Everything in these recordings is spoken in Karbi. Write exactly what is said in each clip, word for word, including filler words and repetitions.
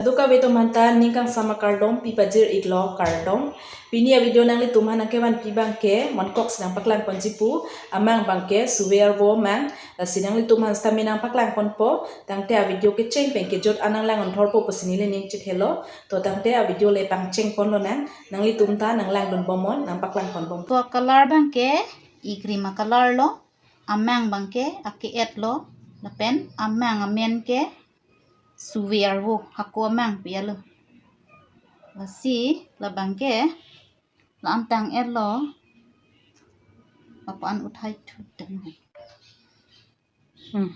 Kadokave atum aphanta ning kangsam akardom pipajir iklo, kardom. Pini a-video nanglitum aphan nangkevanpi abangke, monkok si nangpaklang ponji pu, amang abangke, suve arvo amang, lasi nanglitum aphan sitame nangpaklang ponpo, tangte a-video kecheng pen kejut an nanglang-un thorpo pusi neli ning chithelo, to tangte a-video le pangcheng ponlonang, nanglitum ta nanglangdun bomnon, nangpaklang pon bom. To a-color abangke, i-cream a-color lo, amang abangke, ake-et lo, lapen amang amen ke, suve arvo, hako amang pu alo. Lasi, labangke, la-an tang-et lo, lapu-an uthai thut dam hai. Hmm.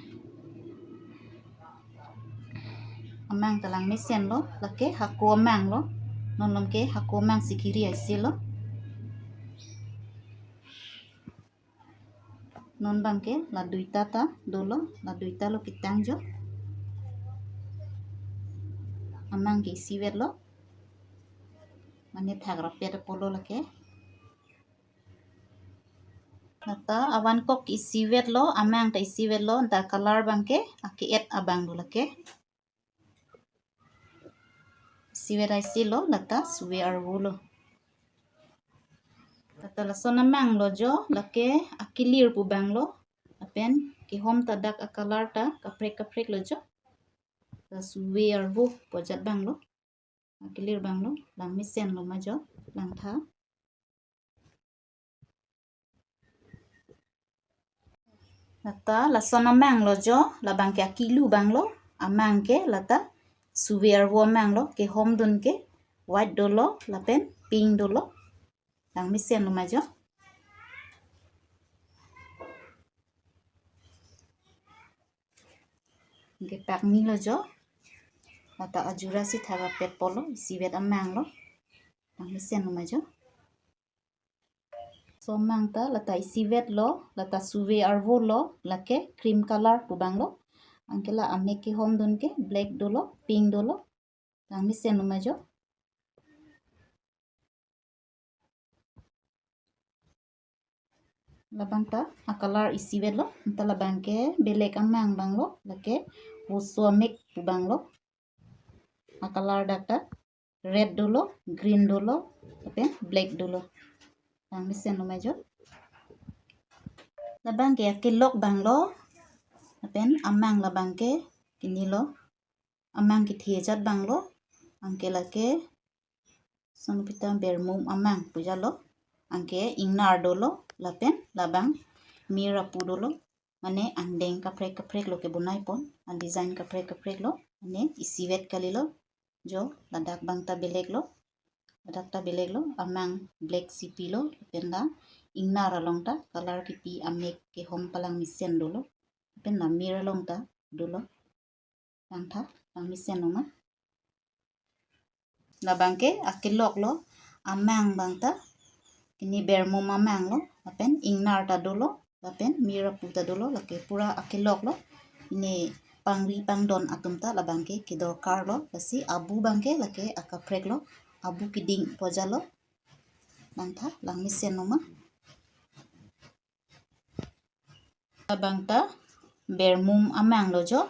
Amang ta langmesen lo, lake hako amang lo, non malom ke hako amang si kiri aisi lo. Non abangke la duita ta dolo, la duita lo ketang jo. Amang ke isivet lo. Mane thak rapet apotlo lake. Lata a-one kok isivet lo, amang ta isivet lo, ta color abangke ake-et abang do lake. Isivet aisi lo, lata suve arvo lo. Lata lason amang lo jo, lake akilir pu abang lo. Lapen kehom ta dak a-color ta kaprek kaprek lo jo. Ta suve arvo pu ajat abang lo. Akilir abang lo, langmesen lo ma jo, langtha. Lata lason amang lo jo, labangke akilu abang lo, amang ke lata suve arvo amang lo, kehom dun ke white dolo, lapen pink dolo, langmesen lo ma jo. Anke pakni lo jo, lata ajura si thak rapet apotlo, isivet amang lo, langmesen lo ma jo. Laso amang ta lata isivet lo, lata suve arvo lo, lake cream color pu abang lo. Anke la amek kehom dun ke black dolo, pink dolo, langmesen lo ma jo. Labang ta a-color isivet lo, ta labangke belek amang abang lo, lake voso amek pu abang lo. A-color dak ta red dolo, green dolo, lapen black dolo. Langmesen lo ma jo. Labangke akelok abang lo, lapen amang labangke pini lo, amang kethe ajat abang lo, anke lake son pita bermum amang pu ajat lo, anke ingnar dolo, lapen labang mir apu dolo, mane angdeng kaprek kaprek lo kebonai pon, a-design kaprek kaprek lo, mane isivet kali lo, jo ladak abang ta belek lo, ladak ta belek lo, amang black si pi lo, lapen la ingnar along ta color kipi amek kehom palangmesen dolo, lapen la mir along ta dolo. Langtha, langmesen lo ma. Labangke akelok lo, amang abang ta pini bermum amang lo, lapen ingnar ta dolo, lapen mir apu ta dolo, lake pura akelok lo. Pini pangri pangdon atum ta labangke kedorkar lo, lasi abu abangke lake akaprek lo, abu keding pu ajat lo. Langtha, langmesen lo ma. Labang ta bermum amang lo jo,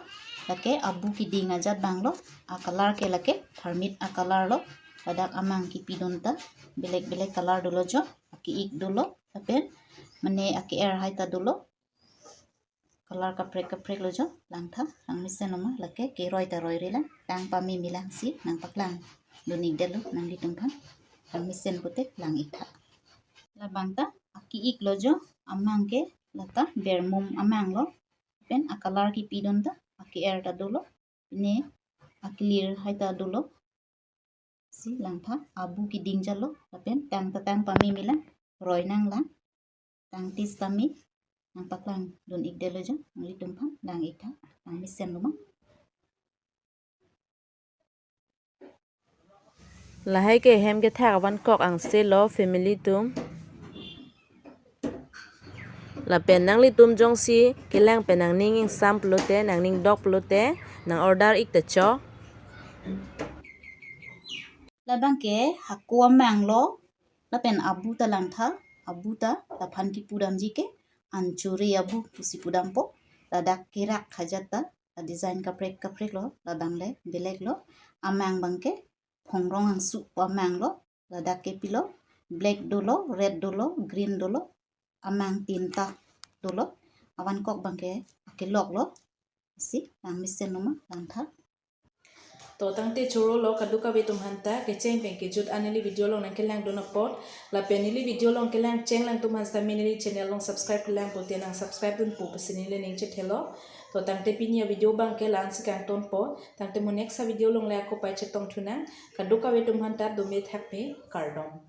lake abu keding ajat abang lo, a-color ke lake tharmit a-color lo, ladak amang kipi dun ta belek belek color dolo jo, ake-ik dolo, lapen mane ake-er hai ta dolo, color kaprek kaprek lo jo, langtha, langmesen lo ma, lake keroi ta roirelang, tang pame melang si nangpaklang dun-ik detlo nanglitum aphan, langmesen pute lang-ik tha. Labang ta ake-ik lo jo, amang ke lata bermum amang lo, lapen a-color kipi dun ta ake-er ta dolo, pine akilir hai ta dolo. Si langtha, abu keding ajat lo, lapen tang ta tang pame melang, roi nanglang, tang tis tame, nangpaklang dun-ik detlo jo, nanglitum aphan lang-ik tha, langmesen lo ma. Lahai ke hem kethak a-one kok angse lo family atum. Lapen nanglitum jongsi kelang pen nangning ingsam pulote, nangning dok pulote, nang order ik ta chok. Labang ke hako amang lo, lapen abu ta langtha, abu ta laphan kipu damji ke, anchuri abu pusi pu dampo, ladak kerak hajat ta, La design kaprek kaprek lo, labang le belek lo. Amang abangke phongrong angsu pu amang lo, ladak ke pilo, black dolo, red dolo, green dolo, amang tinta dolo. Avankok abangke akelok lo. Si, lang mesen lo ma, langtha. To tangte choro lo kadokave atum aphanta, kecheng pen kejut an neli video along nangkelangdun apot. Lapen neli video along kelang cheng lang atum aphanta, neli channel along subscribe kelang pulote nang subscribe dunpo pusi neli ning chethelo. To tangte pini avideo abangke la-ansi kangtonpo. Tangte mo next avideo along le ako pai chetongthunang. Kadokave atum aphanta dome thakme, kardom.